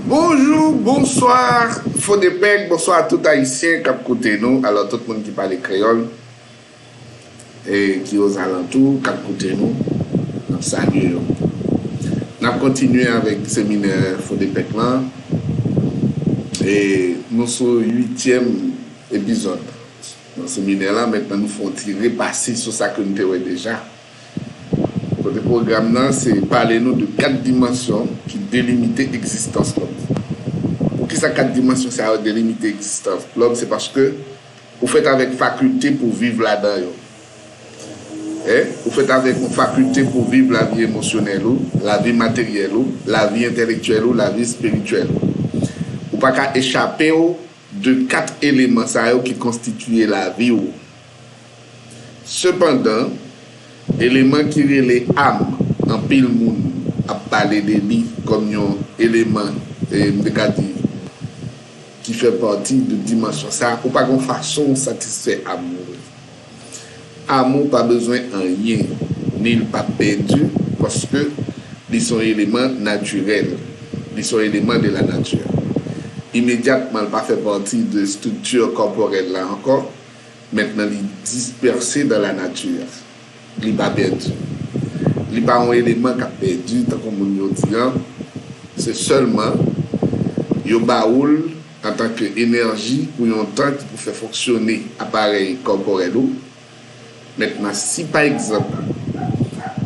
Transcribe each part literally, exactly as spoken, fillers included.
Bonjou, bonswa, Fodepèk, bonswa a tout Ayisyen k ap koute nou. Alò, tout moun ki pale kreyòl e ki ozalantou, k ap koute nou, n ap salye yo. N ap kontinye avèk seminè Fodepèk lan. E nou sou uityèm epizòd nan seminè lan. Mentnan, nou fè yon ti repase sou sa ke nou te wè deja. Kote pwogram nan, se pale nou de kat dimansyon ki delimite egzistans lòm. Poukisa kat dimansyon sa yo delimite egzistans lòm? Se paske ou fèt avèk fakilte pou viv ladan yo. Hein? Ou fèt avèk yon fakilte pou viv lavi emosyonèl ou, lavi materyèl ou, lavi entèlektyèl ou, lavi espirityèl ou. Ou pa ka echape w de kat eleman sa yo ki konstitye lavi w. Sepandan, eleman ki rele am, anpil moun ap pale de li kòm yon eleman, e, m te ka di, ki fè pati de dimansyon sa a, ou pa gen fason w satisfè am ou. Am ou pa bezwen anyen, ni l p ap pèdi, paske li se yon eleman natirèl. Li se yon eleman de la nature. Imedyatman, l pa fè pati de estrikti kòpòrèl la ankò, mentnan li dispèse dans la nature. Li pa pèdi. Li pa yon eleman k ap pèdi, tankou moun yo di an. Se sèlman yo ba ou l antanke enèji pou yon tan ki pou fè fonksyone aparèy kòpòrèl ou. Mentnan, si pa egzanp,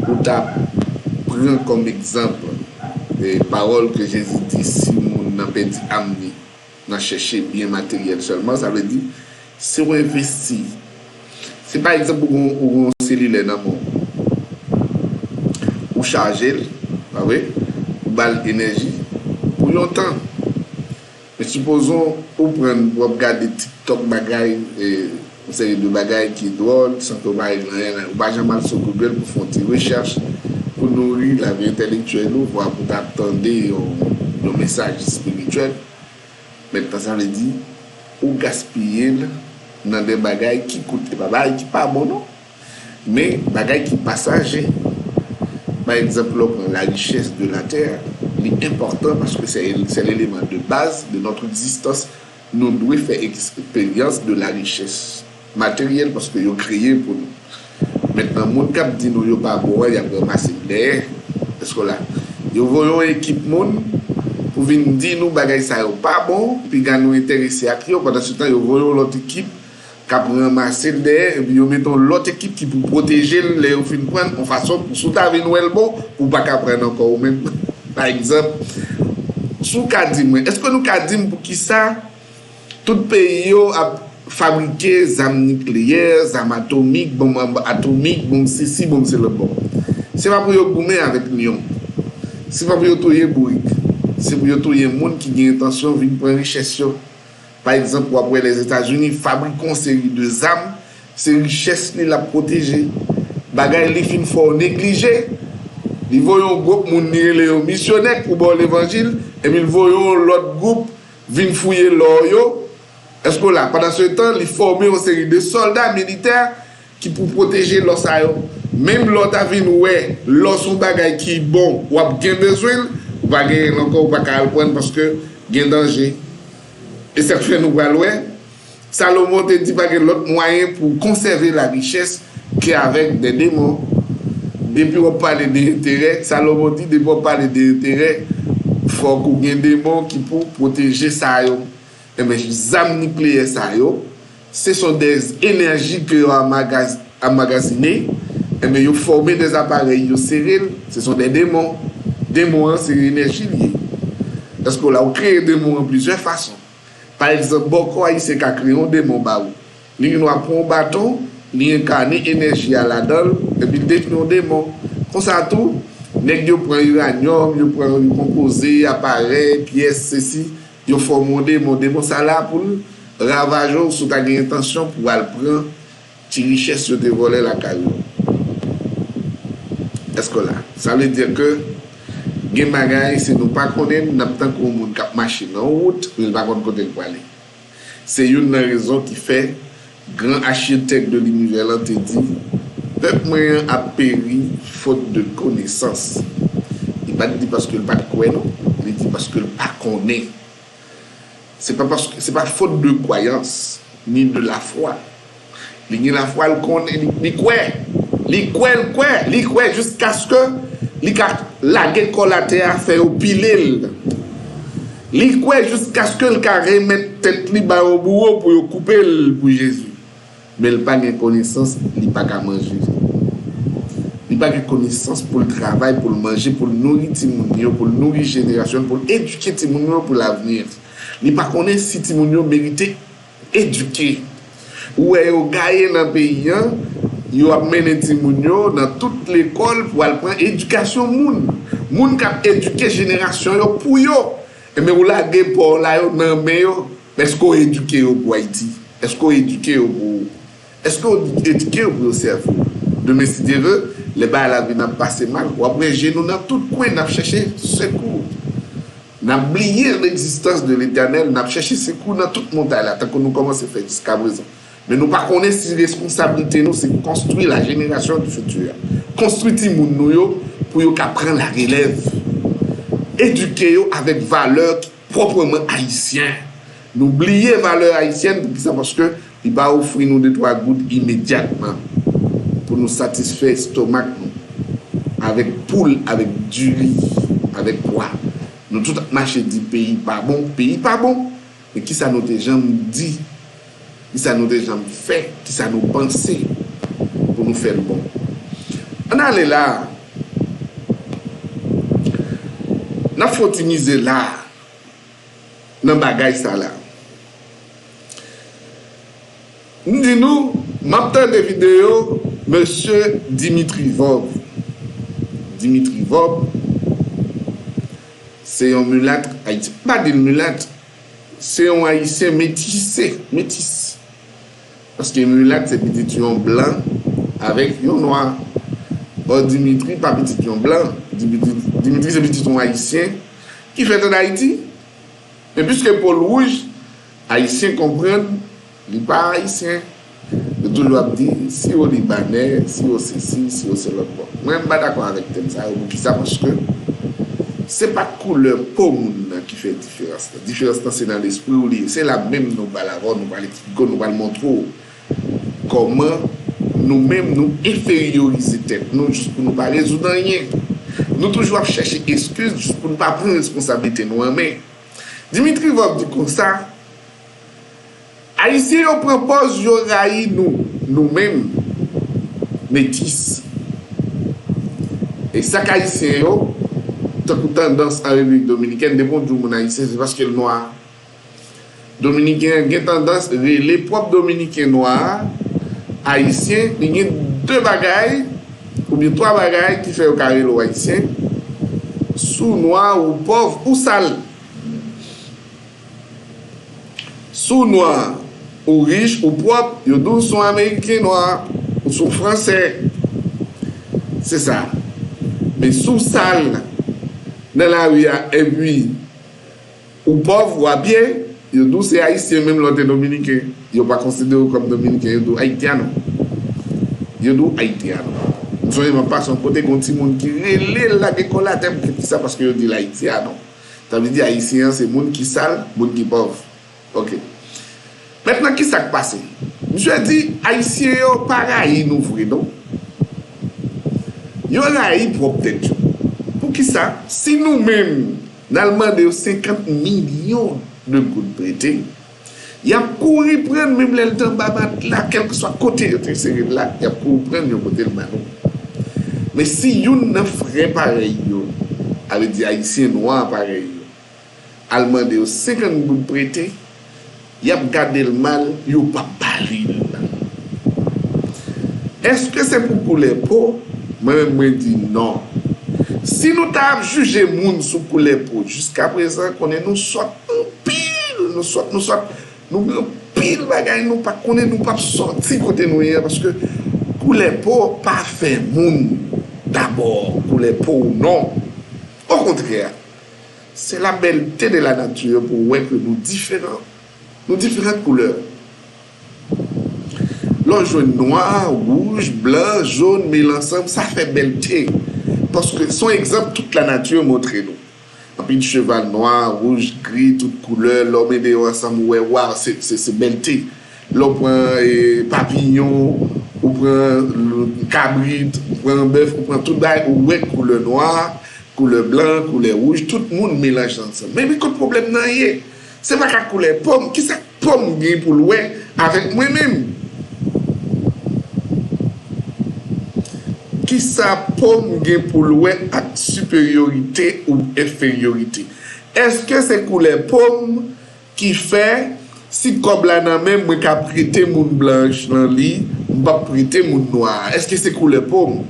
ou ta pran kòm egzanp, e, pawòl ke Jezi di, si moun nan pèdi am li nan chèche byen materyèl sèlman, sa vle di, si w envesti, si pa egzanp ou gon, ou gon selilè nan men w, ou chaje l, pa vre? Ou ba l enèji pou yon tan. Men sipozon ou pran, w ap gade TikTok bagay, e, yon seri de bagay ki dwòl, san ke w pa regle anyen, ou pa janm al sou Google pou fè yon ti rechèch, pou nouri lavi entèlektyèl ou, vwa pou ta tande yon, yon mesaj espirityèl. Mentnan, sa vle di, ou gaspiye l nan de bagay ki koute, pa bagay ki pa bon, non. Men bagay ki pasaje. Pa egzanp, lè w pran la richesse de la terre, li enpòtan paske se, se l'élément de base de notre existence. Nou dwe fè eksperyans de la richesse materyèl paske yo kreye pou nou. Mentnan, moun k ap di nou yo pa bon an, y ap ranmase m dèyè. Èske w la? Yo voye yon ekip moun pou vin di nou bagay sa yo pa bon, piga nou enterese ak yo. Pandan se tan, yo voye yon lòt ekip k ap ranmase l dèyè, epi yo mete yon lòt ekip ki pou pwoteje l lè yo fin pran l, yon fason pou si w ta vin wè l bon, ou pa ka pran l ankò ou menm. Pa egzanp, si w ka di mwen, èske nou ka di m poukisa tout peyi yo ap fabrike zam nikleyè, zam atomik, bonm atomik, bonm sesi, bonm sela? Bon, se pa pou yo goumen avèk lyon. Se pa pou yo touye bourik. Se pou yo touye moun ki gen entansyon vin pran richès yo. Pa egzanp, w ap wè Lèzetazini fabrike yon seri de zam, se richès li l ap pwoteje. Bagay li fin fè w neglije, li voye yon gwoup moun, li rele yo misyonè pou ba w levanjil, epi l voye yon lòt gwoup vin fouye lò yo. Èske w la? Pandan se tan, li fòme yon seri de sòlda militè ki pou pwoteje lò sa yo. Menm lè w ta vin wè lò se yon bagay ki bon, w ap gen bezwen l, ou pa genyen l ankò, ou pa ka al pran l paske gen danje. E sa k fè nou pral wè, Salomon te di pa gen lòt mwayen pou konsève la richès ke avèk de demon. Depi w ap pale de enterè, Salomon di depi w ap pale de enterè, fòk ou gen demon ki pou pwoteje sa yo. Enben, zam nikleyè sa yo, se son de enèji ke yo amagaz-, amagazine, enben, yo fòme de aparèy, yo sere l, se son de demon. Demon an, se enèji li ye. Èske w la, ou kreye demon an plizyè fason. Pa egzanp, bòkò ayisyen ka kreye yon demon ba ou. Li gen dwa pran yon baton, li enkane enèji a ladan l, epi l detwi yon demon. Konsa tou, nèg yo pran iranyòm, yo pran, yo konpoze aparèy, pyès, sesi, yo fòme yon demon. Demon sa la pou l ravaje w si w ta gen entansyon pou w al pran ti richès yo te vòlè lakay yo. Èske w la? Sa vle di ke gen bagay, si nou pa konnen l, n ap tankou yon moun k ap mache nan yon wout, men l pa konn kote l prale. Se youn nan rezon ki fè gran achitèk de linivè lan te di, pèp mwen an ap peri fot de konesans. Li pa t di paske l pa t kwè, non. Li di Paske l pa konnen. Se pa paske, se pa faute de kwayans, ni de lafwa. Li gen lafwa, l konnen, li, li kwè. Li kwè, l kwè, li kwè jiskaske li ka lage kò l atè a, fè yo pile l. Li kwè jiskaske l ka remèt tèt li ba yon bouwo pou yo koupe l pou Jezi. Men l pa gen konesans, li pa ka manje. Li pa gen konesans pou l travay, pou l manje, pou l nouri timoun yo, pou l nouri jenerasyon, pou l edike timoun yo pou lavni. Li pa konnen si timoun yo merite edike. Ou wè yo gaye nan peyi an, yo ap mennen timoun yo nan tout lekòl pou al pran edikasyon moun. Moun k ap edike jenerasyon yo pou yo. Ebyen, ou lage pa w la yo nan men yo. Èske w edike yo pou Ayiti? Èske w edike yo pou ou? Èske w edike yo pou yo sèvi w? Demen, si Dye ve, lè bagay la vin ap pase mal, w ap wè jenou nan tout kwen, n ap chèche sekou. N ap bliye legzistans de Letènèl, n ap chèche sekou nan tout montay la, tankou nou kòmanse fè jiskaprezan. Men nou pa konnen si responsablite nou se konstwi la génération du futur. Konstwi timoun nou yo pou yo ka pran la relèv. Edike yo avèk valè ki pwòpman ayisyen. Nou bliye valè ayisyèn, poukisa? Paske li pa ofri nou de twa goud imedyatman pou nou satisfè estomak nou avèk poul, avèk diri, avèk pwa. Nou tout ap mache di peyi pa bon, peyi pa bon. Men kisa nou te janm di? Kisa nou te janm fè? Kisa nou panse pou nou fè l bon? Ann ale la. N ap fè yon ti mize la nan bagay sa la. M di nou, m ap tande videyo mesye Dimitri Vorbe. Dimitri Vorbe, se yon milat ayisyen. M pa di l milat, se yon ayisyen metise, metis. Paske milat se pitit yon blan avèk yon nwa. Ò, Dimitri pa pitit yon blan. Dimitri, Dimitri se pitit yon ayisyen ki fèt ann Ayiti. Men piske po l wouj, ayisyen konprann li pa ayisyen. Yo toujou ap di, si yo libanè, si yo sesi, si yo se lòt bò. Mwen, m pa dakò avèk tèm sa yo. Poukisa? Paske se pa koulè po moun nan ki fè diferans lan. Diferans lan se nan lespri w li ye. Se la menm nou pral avè w, nou pral eksplike w, nou pral montre w kòman nou menm nou enferyorize tèt nou jis pou nou pa rezoud anyen. Nou toujou ap chèche eskiz jis pou nou pa pran responsablite nou an men. Dimitri Vorbe di konsa, Ayisyen yo pran pòz yo rayi nou, nou menm, metis. E sa k ayisyen yo, tankou tandans an Repiblik Dominikèn, depi yon jou moun ayisyen, se paske l nwa. Dominiken an gen tandans rele pwòp Dominiken nwa a ayisyen. Li gen de bagay, oubyen twa bagay ki fè yo ka rele w ayisyen. Si w nwa, ou pòv, ou sal. Si w nwa, ou rich, ou pwòp, yo di w se yon Ameriken nwa, ou se yon Fransè. Se sa. Men si w sal nan lari a, epi ou pòv, ou a pye, yo di w se Ayisyen, menm lè w te Dominiken. Yo pa konsidere w kòm Dominiken, yo di w Haitiano. Yo di w Haitiano. M sonje m ap pase yon kote, gen yon timoun ki rele l lage kò l atè, poukisa? Paske yo di l Haitiano. Sa vle di Ayisyen an se moun ki sal, moun ki pòv. Ok. Mentnan, kisa k pase? Misye di, Ayisyen yo pa rayi nou vre, non. Yo rayi pwòp tèt yo. Poukisa? Si nou menm, n al mande yo senkant milyon de goud prete, y ap kouri pran l, menm lè l t anba matla, kèlkeswa kote yo te sere l la, y ap kouri pran l, yo pote l ban nou. Men si youn nan frè parèy yo, sa vle di Ayisyen nwa parèy yo, al mande yo senkant goud prete, y ap gade l mal, yo p ap ba li l. Èske se pou koulè po? Mwen menm, mwen di non. Si nou ta ap jije moun sou koulè po, jiskaprezan, konnen nou sòt anpil, nou sòt, nou sòt, nou gen anpil bagay nou pa konnen, nou p ap sòti kote nou ye a, paske koulè po pa fè moun dabò, koulè po w non. Okontrè, c'est la belté de la nature pou w wè ke nou diferan. Nou diferan koulè. Lè w jwenn nwa, wouj, blan, jòn, mele ansanm, sa fè bèlte. Paske se yon egzanp tout lanati montre nou. Rapid, cheval nwa, wouj, gri, tout koulè. Lè w mete yo ansanm, ou wè, waw, se, se, se bèlte. Lè w pran e, papiyon, ou pran l- kabrit, ou pran bèf, ou pran tout bagay, ou wè koulè nwa, koulè blan, koulè wouj, tout moun melanje ansanm. Men, men kot pwoblèm nan ye? Se pa ka koulè pòm. Kisa pòm gen pou l wè avèk mwen menm? Kisa pòm gen pou l wè ak siperyorite ou enferyorite? Èske se koulè pòm ki fè si kòb la nan men m, mwen ka prete moun blanch lan li, m p ap prete moun nwa a? Èske se koulè pòm?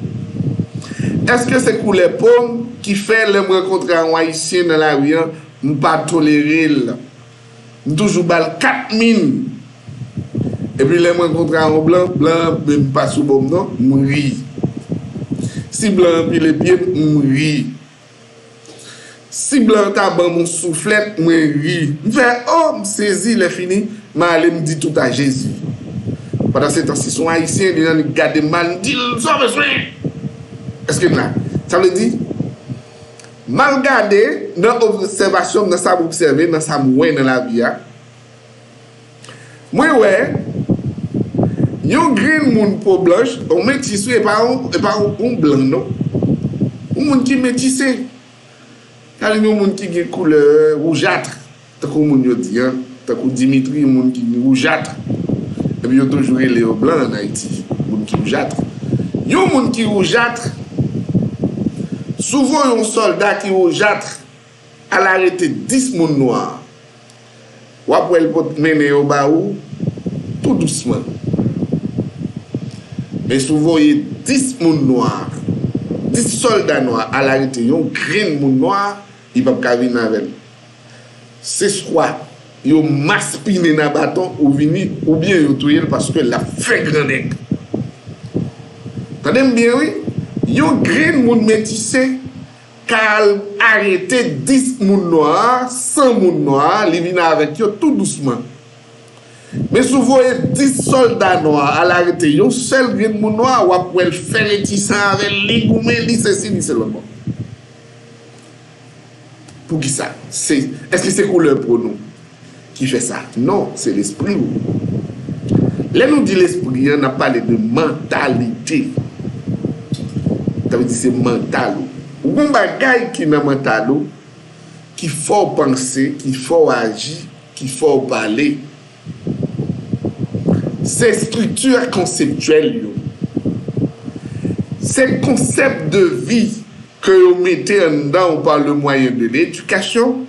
Èske se koulè pòm ki fè lè m rankontre a yon ayisyen nan lari an, m pa tolere l? M toujou ba l kat min. Epi lè m rankontre a yon blan, blan an menm pa sou bò m non, m ri. Si blan an pile pye m, m ri. Si blan an ta ban m yon souflèt, mwen ri. M fè, o, m sezi, lè fini, m ale, m di tout a Jezi. Pandan se tan, si se yon ayisyen, li nan li gade m mal, m di l, sa w bezwen? Èske n la? Sa vle di, mal gade, nan obsèvasyon m, nan sa m obsève, nan sa m wè nan lavi a, mwen wè yon grenn moun po blanch, yon metis wi, e pa yon, e pa yon, yon blan non. Yon moun ki metise. Sa vle di yon moun ki gen koulè woujat, tankou moun yo di an, tankou Dimitri, yon moun ki woujat. Epi yo toujou rele yo blan ann Ayiti, moun ki woujat. Yon moun ki woujat, si w voye yon sòlda ki woujat, al arete dis moun nwa. W ap wè l pot mennen yo ba ou tou dousman. Men si w voye dis moun nwa, dis sòlda nwa al arete yon grenn moun nwa, li p ap ka vin avè l. Se swa yo maspinen a baton ou vini, oubyen yo touye l paske l ap fè grannèg. Tande m byen wi, yon grenn moun metise ka al arete dis moun nwa, san moun nwa, li vin avèk yo tou dousman. Men si w voye dis sòlda nwa al arete yon sèl grenn moun nwa, w ap wè l fè retisan avè l, li goumen, li sesi, li se lòtbò. Poukisa? Se, èske se koulè po nou ki fè sa? Non, se lespri w. Lè nou di lespri an, n ap pale de mantalite. Sa vle di se mantal ou. Ou gon bagay ki nan mantal ou, ki fè w panse, ki fè w aji, ki fè w pale. Se estrikti konseptyèl yo. Se konsèp de vi ke yo mete anndan w par le moyen de l'éducation.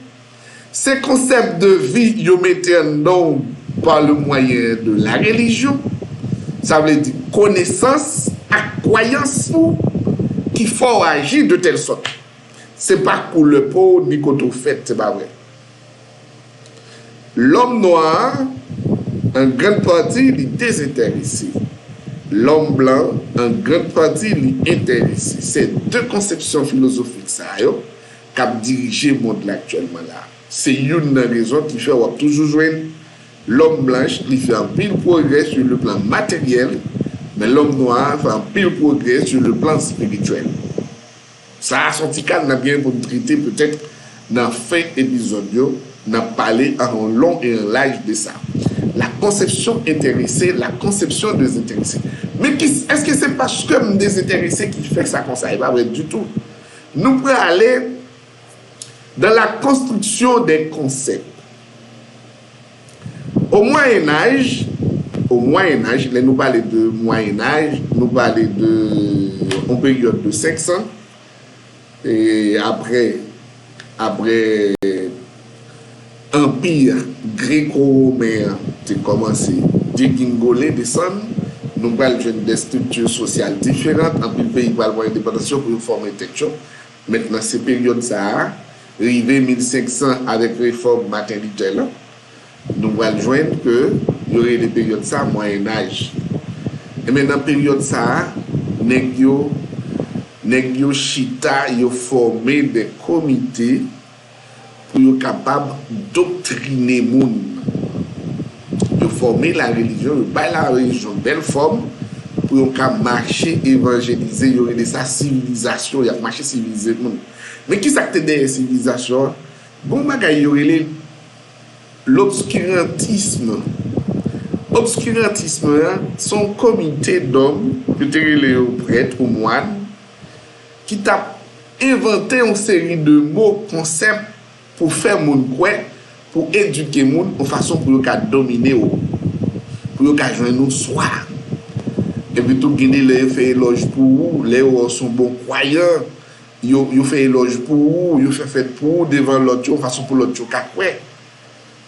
Se konsèp de vi yo mete anndan w par le moyen de la religion. Sa vle di konesans ak kwayans ou ki fè w aji de tèl sòt. Se pa koulè po w ni kote w fèt, se pa vre. Lòm nwa, an grann pati, li dezenterese. Lòm blan, an grann pati, li enterese. Se de konsepsyon filozofik sa yo k ap dirije mond la aktyèlman la. Se youn nan rezon ki fè w ap toujou jwenn lòm blanch, li fè anpil pwogrè sou le plan materyèl, men lòm nwa fè anpil pwogrè sou le plan espirityèl. Sa a se yon ti ka n ap gen pou n trete petèt nan fen epizòd yo, n ap pale an lon e an laj de sa. La conception intéressée, la conception désintéressée. Men ki, èske se paske m dezenterese ki fè sa konsa? E pa vre ditou. Nou prale dans la construction des concepts. Au Moyen Âge, au Moyen Âge, lè nou pale de Moyen Âge, nou pale de yon peryòd de senk san, e apre, apre Anpi greko-women an te kòmanse degingole, desann, nou pral jwenn de estrikti sosyal diferan, anpil peyi pral pran endepandans yo pou yo fòme tèt yo. Mentnan, se peryòd sa a, rive mil senk san avèk refòm Martin Luther la, nou pral jwenn ke yo rele peryòd sa Mwayen Aj. Enben, nan peryòd sa a, nèg yo, nèg yo chita, yo fòme de komite pou yo kapab doktrine moun. Yo fòme la relijyon, yo bay la relijyon bèl fòm pou yo ka mache evanjelize, yo rele sa sivilizasyon, y ap mache sivilize moun. Men kisa k te dèyè sivilizasyon an? Gon bagay yo rele lobskirantism. Obskirantism an, se yon komite dòm, yo te rele yo prèt ou mwàn, ki t ap envante yon seri de mo, konsèp, pou fè moun kwè, pou edike moun yon fason pou yo ka domine w, pou yo ka jwenn ou swa. Epi tou, gen de lè yo fè elòj pou ou, lè yo wè w se yon bon kwayan, yo, yo fè elòj pou ou, yo fè fèt pou ou devan lòt yo, yon fason pou lòt yo ka kwè.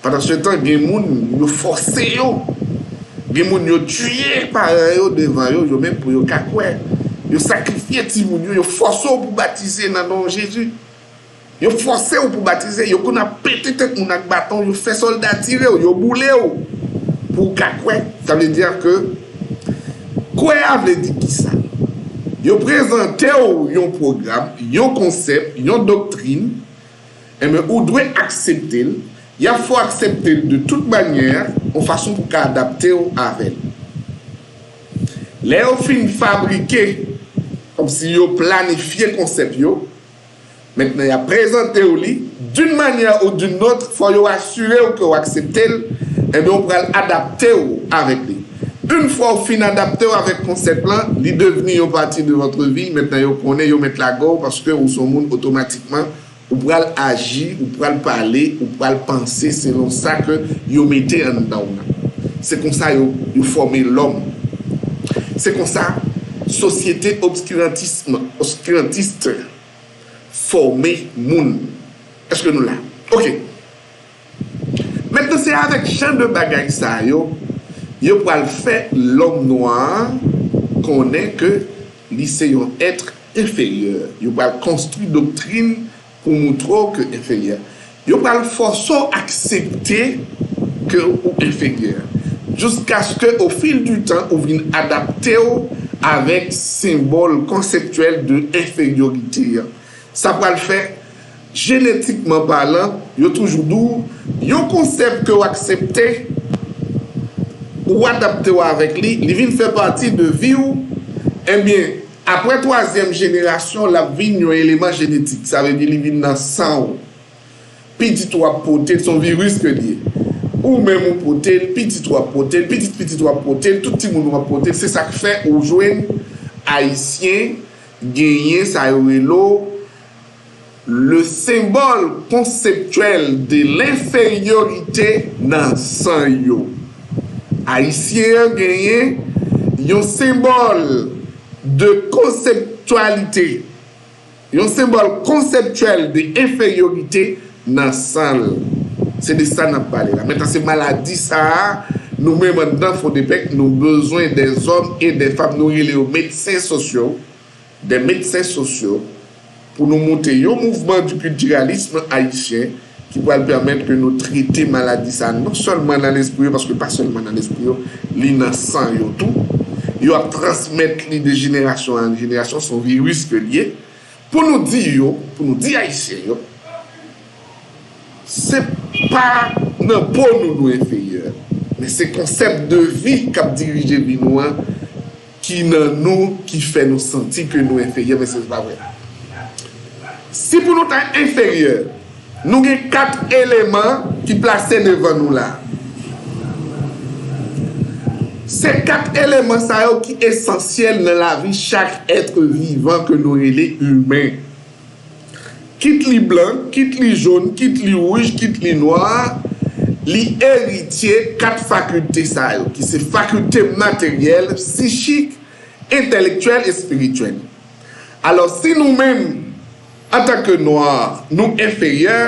Pandansetan, gen moun, yo fòse yo. Gen moun, yo tiye paran yo devan yo, yo menm pou yo ka kwè. Yo sakrifye timoun yo, yo fòse w pou batize nan non Jezi. Yo fòse w pou batize, yo konn ap pete tèt moun ak baton, yo fè sòlda tire w, yo boule w pou w ka kwè. Sa vle di ke kwè a vle di kisa? Yo prezante w yon pwogram, yon konsèp, yon doktrin, enben, ou dwe aksepte l. Y ap fè w aksepte l de tout manyè, yon fason pou w ka adapte w avè l. Lè yo fin fabrike, kòmsi yo planifye konsèp yo, mentnan y ap prezante w li, d'une manière ou d'une autre, fò yo asire w ke w aksepte l, enben, ou pral adapte w avèk li. Yon fwa w fin adapte w avèk konsèp lan, li devni yon pati de votre vie, mentnan yo konnen, yo mèt lage w, paske ou se yon moun otomatikman, ou pral aji, ou pral pale, ou pral panse selon sa ke yo mete anndan w nan. Se konsa yo, yo fòme lòm. Se konsa sosyete obskirantism, obskirantist fòme moun. Èske nou la? Oke. Mentnan, se avèk jan de bagay sa yo, yo pral fè lòm nwa a konnen ke li se yon èt enferyè. Yo pral konstwi doktrin pou moutre w ke enferyè. Yo pral fòse w aksepte ke ou enferyè. Jiskaske, au fil du temps, ou vin adapte w avèk senbòl konseptyèl de enferiorite an. Sa pral fè, jenetikman palan, yo toujou di w, yon konsèp ke w aksepte, ou adapte w avèk li, li vin fè pati de vi w, enben, apre twazyèm jenerasyon, l ap vin yon eleman jenetik. Sa vle di li vin nan san w. Pitit ou ap pote l, se yon viris ke l ye. Ou menm ou pote l, pitit ou ap pote l, pitit pitit ou ap pote l, tout timoun ou ap pote l. Se sa k fè ou jwenn Ayisyen genyen sa yo rele w le symbole conceptuel de l'infériorité nan san yo. Ayisyen an genyen yon senbòl de konseptyalite, yon senbòl konseptyèl de enferiorite nan san l. Se de sa n ap pale la. Mentnan, se maladi sa a, nou menm anndan Fodepèk, nou bezwen des hommes et des femmes, nou rele yo medsen sosyo, des médecins sociaux, pou nou monte yon mouvman du culturalisme haïtien ki pral pèmèt ke nou trete maladi sa a non sèlman nan lespri yo, paske pa sèlman nan lespri yo, li nan san yo tou. Yo ap transmèt li de jenerasyon an jenerasyon, se yon viris ke l ye. Pou nou di yo, pou nou di Ayisyen yo, se pa nan po nou nou enferyè, men se konsèp de vi k ap dirije vi nou an ki nan nou, ki fè nou santi ke nou enferyè, men se pa vre. Si pou nou ta enferyè, nou gen kat eleman ki plase devan nou la. Se kat eleman sa yo ki esansyèl nan lavi chak èt vivan ke nou rele imen. Kit li blan, kit li jòn, kit li wouj, kit li nwa, li eritye kat fakilte sa yo, ki se fakilte materyèl, psichik, entèlektyèl, espirityèl. Alò, si nou menm, antanke nwa, nou enferyè,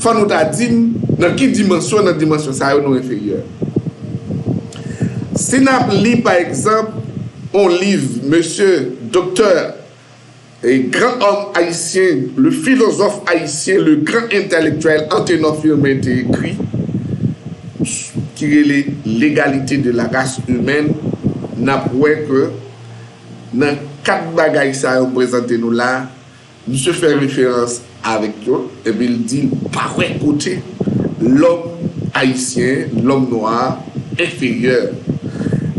fò nou ta di m nan ki dimansyon nan dimansyon sa yo nou enferyè. Si n ap li, pa egzanp, yon liv mesye doktè e gran òm ayisyen, le philosophe haïtien, le grand intellectuel Anténor Firmin te ekri, ki rele L'égalité de la race humaine, n ap wè ke nan kat bagay sa yo m prezante nou la, misye fè referans avèk yo, epi l di l pa wè kote lòm ayisyen, lòm nwa, enferyè.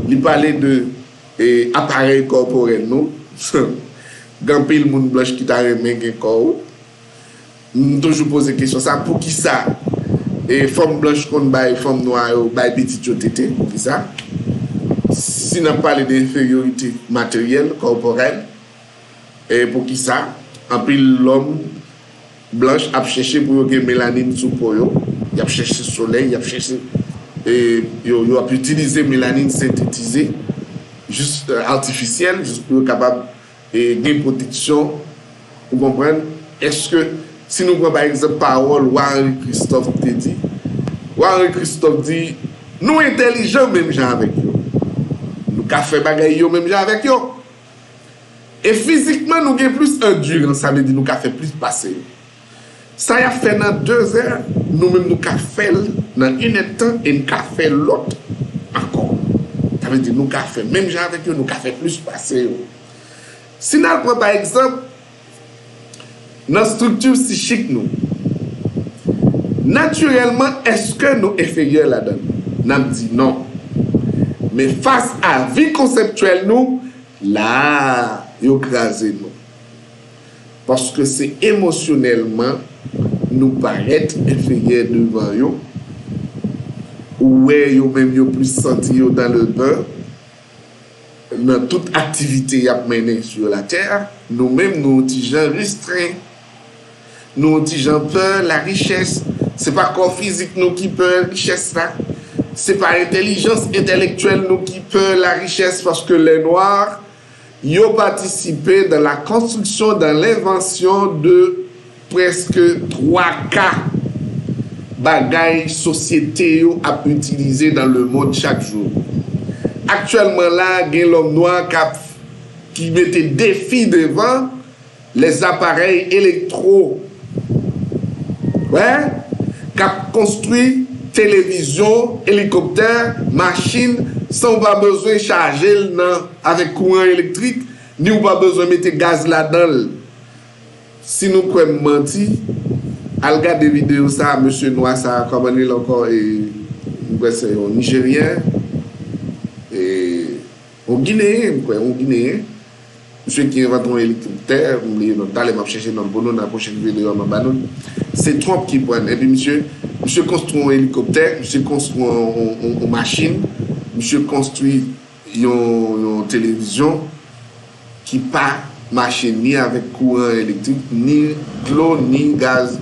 Li pale de e aparèy kòporèl nou. Gen anpil moun blanch ki ta renmen gen kò w. M toujou poze kesyon sa, poukisa e fanm blanch konn bay fanm nwa yo, bay pitit yo tete? Poukisa? Si n ap pale de enferyorite materyèl, kòporèl, e poukisa anpil lòm blanch ap chèche pou yo gen melanin sou po yo, y ap chèche solèy, y ap chèche, e yo, yo ap itilize melanin sentetize, jis, e, atifisyèl, jis pou yo kapab e, gen pwoteksyon, ou konprann? Èske, si nou pran pa egzanp pawòl Wa Henri Christophe te di, Wa Henri Christophe di, nou entèlijan menm jan avèk yo. Nou ka fè bagay yo menm jan avèk yo. E fizikman, nou gen plis andirans, sa vle di nou ka fè plis pase yo. Sa y ap fè nan de zè, nou menm nou ka fè l nan inèdtan e n ka fè lòt ankò. Sa vle di nou ka fè menm jan avèk yo, nou ka fè plis pase yo. Si n al pran pa egzanp, nan estrikti sichik nou, natirèlman, èske nou enferyè ladan l? N ap di non. Men fas a vi konsèptyèl nou, la a, yo kraze nou. Paske se emosyonèlman nou parèt enferyè devan yo. Ou wè yo menm yo plis santi yo dans le bain nan tout aktivite y ap mennen sur la terre. Nou menm nou yon ti jan restren. Nou yon ti jan pè larichès. Se pa kò fizik nou ki pè richès la. Se pa entèlijans entèlektyèl nou ki pè larichès, paske lè nwa yo patisipe dans la construction, dans l'invention de prèske twa ka bagay sosyete yo ap itilize dans le monde chak jou. Aktyèlman la, gen lòm nwa k ap, ki mete defi devan les appareils électro, wè, k ap konstwi televizyon, elikoptè, machin, san w pa bezwen chaje l nan, avèk kouran elektrik, ni w pa bezwen mete gaz ladan l. Si nou kwè m manti, al gade videyo sa a, mesye nwa sa a, kòman li rele ankò, e, m kwè se yon Nijeryen, e, yon Gineyen, m kwè, yon Gineyen. Misye ki envante yon elikoptè, m bliye non, talè m ap chèche non l pou nou nan pwochèn videyo a m ap ba nou l. Se Trump ki pran l. Epi misye, misye konstwi yon elikoptè, misye konstwi yon, yon, yon, yon machin, misye konstwi yon, yon televizyon ki pa mache ni avèk kouran elektrik, ni dlo, ni gaz,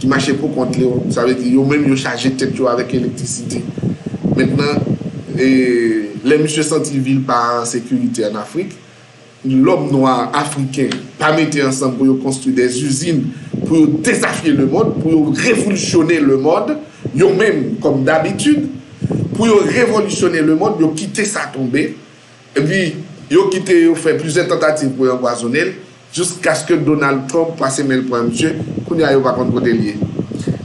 ki mache pou kont li. Sa vle di, yo menm, yo chaje tèt yo avèk elektrisite. Mentnan, e, lè misye santi vi l pa an sekirite ann Afrik, lòm nwa afriken pa mete ansanm pou yo konstwi de izin, pou yo dezafye lemonn, pou yo revolisyone lemonn, yo menm, kòm dabitid, pou yo revolisyone lemonn, yo kite sa tonbe. Epi, yo kite yo fè plizyè tantativ pou yo anpwazonnen l, jiskaske Donald Trump pase men l pran misye, kounye a yo pa konn kote l ye.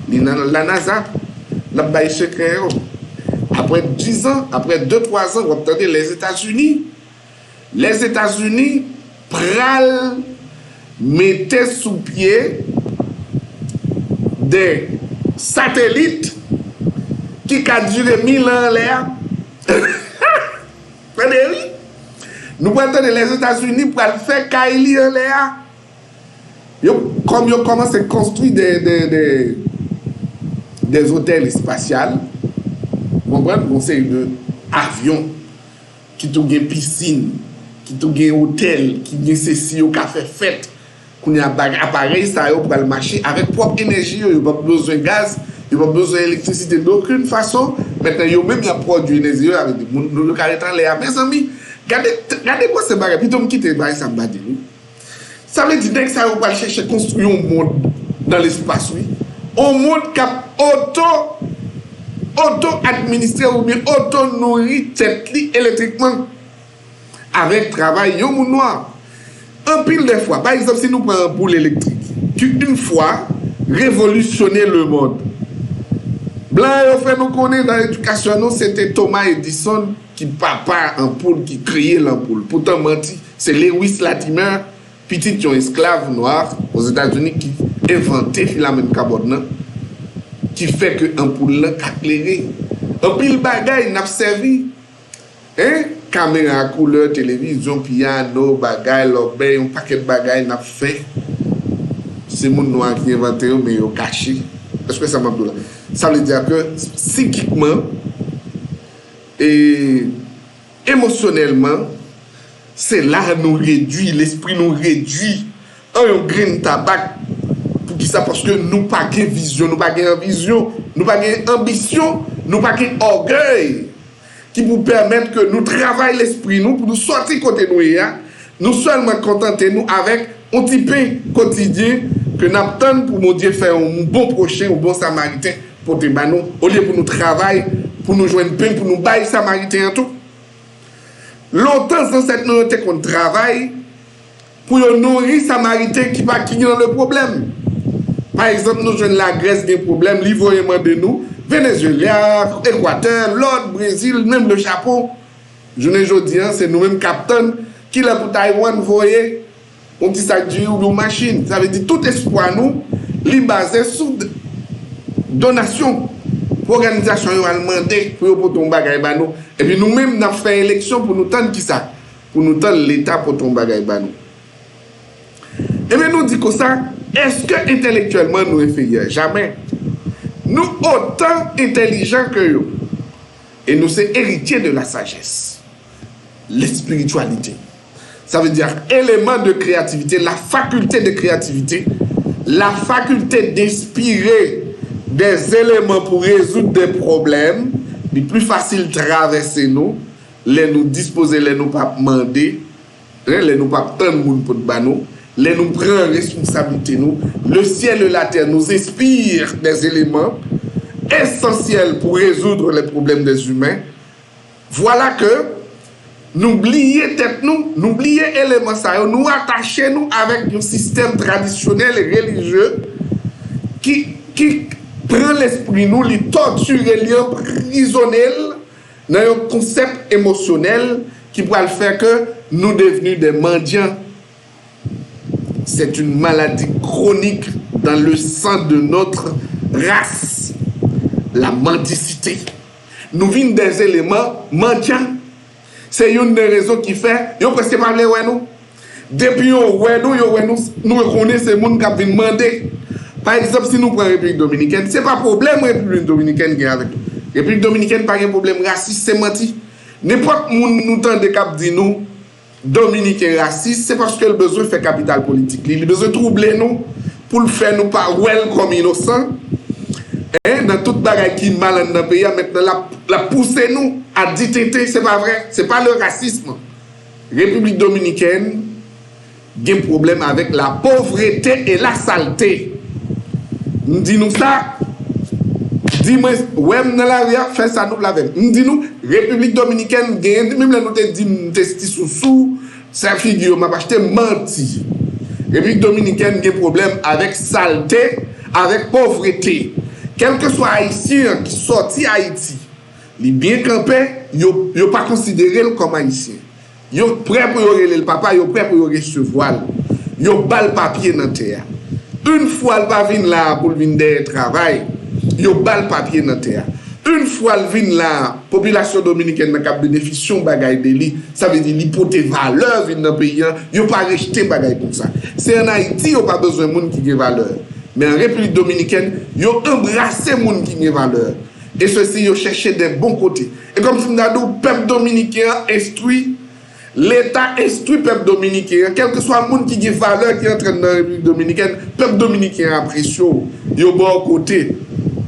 Li nan la NASA, l ap bay sekrè yo. Apre dizan, apre de twa zan, w ap tande Lèzetazini, Lèzetazini pral mete sou pye de satelit ki ka dire mil an anlè a. Tande wi. Nou pral tande Lèzetazini pral fè kay li anlè a. Yo, kòm yo kòmanse konstwi de, de, de, de zotèl espasyal, ou konprann, yon seri de avyon ki tou gen pisin, ki tou gen otèl, ki gen sesi, yo ka fè fèt. Kounye a, bag-, aparèy sa yo pral mache avèk pwòp enèji yo, yo p ap bezwen gaz, yo p ap bezwen elektrisite dokenn fason. Mentnan, yo menm y ap pwodui enèji yo, avèk moun yo ka ret anlè a. Mezanmi, gade, gade gwo se bagay, pito m kite bagay sa m pa di l wi. Sa vle di nèg sa yo pral chèche konstwi yon mond nan lespas wi. Yon mond k ap oto, oto administre oubyen oto nouri tèt li elektrikman avèk travay yon moun nwa. Anpil de fwa, pa egzanp, si nou pran anpoul elektrik, ki yon fwa revolisyone lemond. Blan yo fè nou konnen nan edikasyon nou, se te Thomas Edison ki papa anpoul, ki kreye lanpoul. Poutan manti, se Lewis Latimer, pitit yon esklav nwa Ozetazini ki envante filament kabòn nan, ki fè ke anpoul lan ka klere. Anpil bagay n ap sèvi, en, kamera koulè, televizyon, pyano, bagay, lòbèy, yon pakèt bagay n ap fè. Se moun nwa ki envante yo, men yo kache. Èske sa m ap di w la? Sa vle di ke sikikman e emosyonèlman, se la nou redui, lespri nou redui an yon grenn tabak. Poukisa? Paske nou pa gen vizyon, nou pa gen anvizyon, nou pa gen anbisyon, nou pa gen ògèy ki pou pèmèt ke nou travay lespri nou, pou nou sòti kote nou ye a, nou sèlman kontante nou avèk yon ti pen kotidyen ke n ap tann pou Bondye fè yon bon pwochen, yon bon Samariten pote ba nou, olye pou nou travay, pou nou jwenn pen, pou nou bay Samariten an tou. Lontan, zansèt nou yo te konn travay pou yo nouri Samariten ki pa ki nan le pwoblèm. Pa egzanp, nou jwenn Lagrès gen pwoblèm, li voye mande nou, Venezuela, Ekwatè, lòt, Brezil, menm le Japon. Jounen jodi a, se nou menm k ap tann kilè pou Taiwan voye yon ti sak diri oubyen yon machin. Sa vle di tout espwa nou, li baze sou d- donasyon pou òganizasyon yo al mande pou yo pote yon bagay ba nou. Epi nou menm, n ap fè eleksyon pou nou tann kisa? Pou nou tann Leta pote yon bagay ba nou. Ebyen, nou di konsa, èske entèlektyèlman nou enferyè? Jamè. Nou otan entèlijan ke yo. E nou se eritye de la sajès, lespirityalite. Sa vle di eleman de kreyativite, la faculté de créativité, la faculté d'inspirer des éléments pour résoudre des problèmes. Li pli fasil travèse nou lè nou dispoze, lè nou p ap mande, hein, lè nou p ap tann moun pot ba nou, lè nou pran responsablite nou. Le ciel et la terre nous inspirent des éléments essentiels pour résoudre les problèmes des humains. Vwala ke nou bliye tèt nou, nou bliye eleman sa yo, nou atache nou avèk yon sistèm tradisyonèl e relijye ki, ki pran lespri nou, li tòtire, li anprizone l nan yon konsèp emosyonèl ki pral fè ke nou devni de mandyan. C'est une maladie chronique dans le sang de notre race. La mendicité. Nou vin de eleman mandyan. Se youn de rezon ki fè yo prèske pa vle wè nou. Depi yo wè nou, yo wè nou, nou konnen se moun k ap vin mande. Pa egzanp, si nou pran Repiblik Dominikèn, se pa pwoblèm Repiblik Dominikèn gen avèk nou. Repiblik Dominikèn pa gen pwoblèm rasis, se manti. Nenpòt moun nou tande k ap di nou Dominiken rasis, se paske l bezwen fè kapital politik li. Li bezwen twouble nou pou l fè nou pa wè l kòm inosan. Hein, nan tout bagay ki mal anndan peyi a, mentnan l ap, l ap pouse nou a di tenten, se pa vre. Se pa le racisme. Repiblik Dominikèn gen pwoblèm avèk la pauvreté et la saleté. M di nou sa, di mwen, wè m nan lari a, fè sa nou vle avè m. M di nou, Repiblik Dominikèn genyen, menm lè nou te di m te ti sousou, sa figi yo m ap achte, manti. Repiblik Dominikèn gen pwoblèm avèk salte, avèk povrete. Kèlkeswa Ayisyen an ki sòti Ayiti, li byen kanpe, yo, yo pa konsidere l kòm Ayisyen. Yo prè pou yo rele l papa, yo prè pou yo resevwa l. Yo ba l papye nan tè a. Yon fwa l pa vin la a pou l vin dèyè travay, yo ba l papye nan tè a. Yon fwa l vin la a, popilasyon dominikèn nan ka benefisye yon bagay de li, sa vle di li pote valè vin nan peyi a, yo pa rejte bagay konsa. Se ann Ayiti yo pa bezwen moun ki gen valè. Men an Repiblik Dominikèn, yo anbrase moun ki gen valè. E sesi, yo chèche de bon kote. E kòmsi m ta di w, pèp dominiken an enstwi, Leta enstwi pèp dominiken an, kèlkeswa moun ki gen valè ki antre nan Repiblik Dominikèn, pèp dominiken an apresye w, yo ba w kote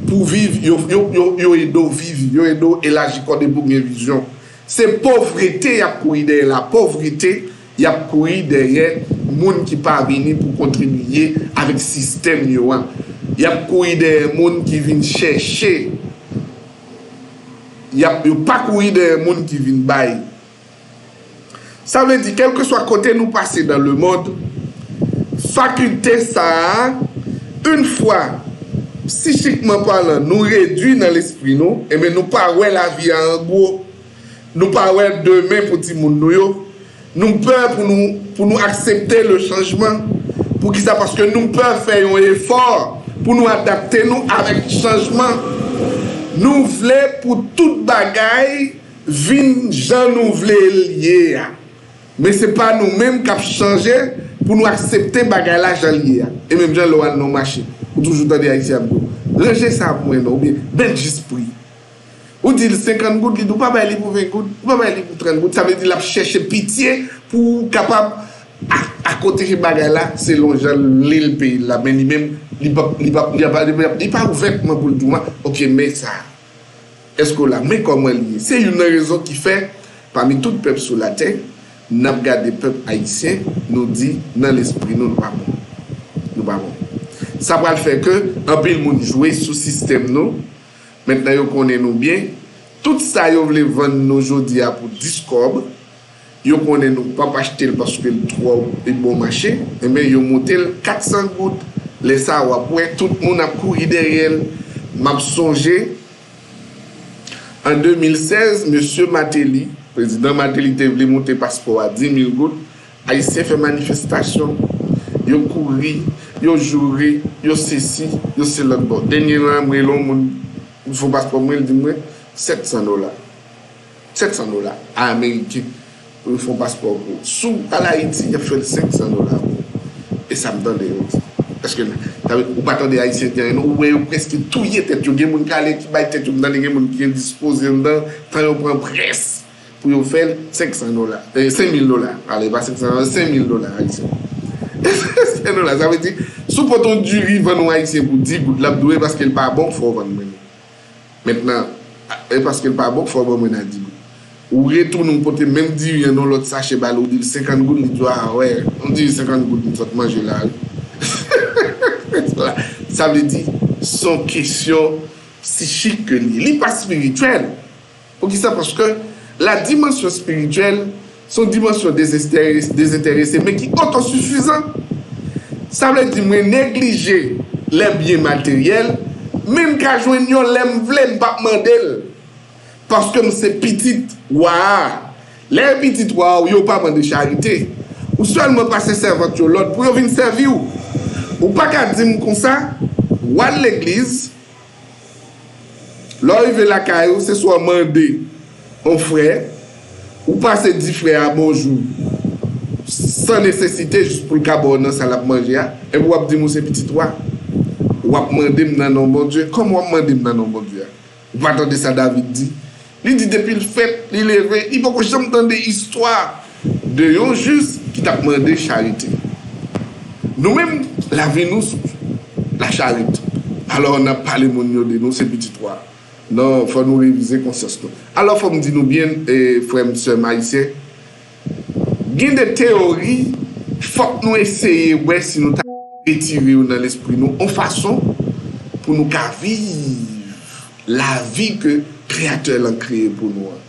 pou viv, yo, yo, yo, yo ede w viv, yo ede w elaji kò de pou gen vizyon. Se povrete y ap kouri dèyè la, povrete y ap kouri dèyè moun ki pa vini pou kontribiye avèk sistèm yo a. Y ap kouri dèyè moun ki vin chèche. Y ap, yo pa kouri dèyè moun ki vin bay. Sa vle di, kèlkeswa kote nou pase dans le monde, fakilte sa a, yon fwa, psichikman palan, nou redui nan lespri nou, enben nou pa wè lavi a an gwo. Nou pa wè demen pou timoun nou yo. Nou pè pou nou, pou nou aksepte le chanjman. Poukisa? Paske nou pè fè yon efò pou nou adapte nou avèk chanjman. Nou vle pou tout bagay vin jan nou vle l ye a. Men se pa nou menm k ap chanje, pou nou aksepte bagay la jan l ye a. E menm jan lè w al nan yon mache, ou toujou tande Ayisyen ap di w, ranje sa pou mwen non, oubyen, mèt jis pri. Ou di l senkant goud, li di w pa bay li pou ven goud, ou pa bay li pou trant goud. Sa vle di l ap chèche pitye pou w kapab a, akote bagay la selon jan l vle l peye l la. Men li menm, li pa, li pa, li pa, li pa, li pa ouvètman pou l di w, oke, men sa. Èske w la? Men kòman li ye. Se youn nan rezon ki fè, pami tout pèp sou latè, n ap gade pèp ayisyen, nou di nan lespri nou, nou pa bon. Nou pa bon. Sa pral fè ke anpil moun jwe sou sistèm nou. Mentnan yo konnen nou byen. Tout sa yo vle vann nou jodi a pou dis kòb, yo konnen nou p ap achte l paske l twò bon mache, enben yo moute l kat san goud. Lè sa a, w ap wè tout moun ap kouri dèyè l. M ap sonje, an de mil sèz, mesye Martelly, prezidan Martelly te vle moute paspò a dis mil goud. Ayisyen fè manifestasyon, yo kouri, yo joure, yo sesi, yo selòt. Bon, dènye an, m rele yon moun pou l fè yon paspò mwen, li di mwen, sèt san dola. Sèt san dola ameriken pou yo fè yon paspò pou ou. Si w al Ayiti, y ap fè l senk san dola pou ou. E sa m tande yo di. Paske, sa vle, ou pa tande Ayisyen di anyen, non, ou wè yo prèske touye tèt yo. Gen moun k ale ki bay tèt yo, m tande gen moun ki endispoze anndan, tan yo pran près pou yo fè l, senk san dola, eh, senk mil dola, ale, pa senk san dola, senk mil dola ayisyen. Senk dola, sa vle di, si w pote yon diri vann yon Ayisyen pou dis goud, l ap di w, e paske l pa bon, fò w vann mwen li. Mentnan, e paske l pa bon, fò w ban mwen nan dis goud. Ou retounen, ou pote menm diri an nan lòt sachè ba l, ou di l senkant goud, li di w, a wè, yon diri senkant goud m sot manje la, wi. Sa vle di, se yon kesyon psichik ke li ye. Li pa espirityèl. Poukisa? Paske la dimansyon espirityèl se yon dimansyon dezenterese, dezenterese, men ki otosifizan. Sa vle di mwen neglije lè byen materyèl, men m ka jwenn yo lè m vle, m p ap mande l. Paske m se pitit wa a. Lè yo pitit wa a, yo pa mande charite. Ou sèlman pase sèvant yo lòd pou yo vin sèvi w. Ou pa ka di m konsa, w al legliz, lè w rive lakay ou, se swa w mande yon frè, ou pase di frè a bonjou san nesesite, jis pou l ka ba w nan sa l ap manje a, epi w ap di m ou se pitit wa. W ap mande m nan non Bondye. Kòman w ap mande m nan non Bondye a? Ou pa tande sa David di? Li di depi l fèt, li leve, li poko janm tande istwa de yon jis ki t ap mande charite. Nou menm, lavi nou sou la charite. Alò, n ap pale moun yo de nou se pitit wa. Non, fò nou revize konsyans nou. Alò, fò m di nou byen, e, frè m, sè m ayisyen, gen de teyori, fòk nou eseye wè si nou ta retire yo nan lespri nou, yon fason pou nou ka viv lavi ke Kreyatè lan kreye pou nou an.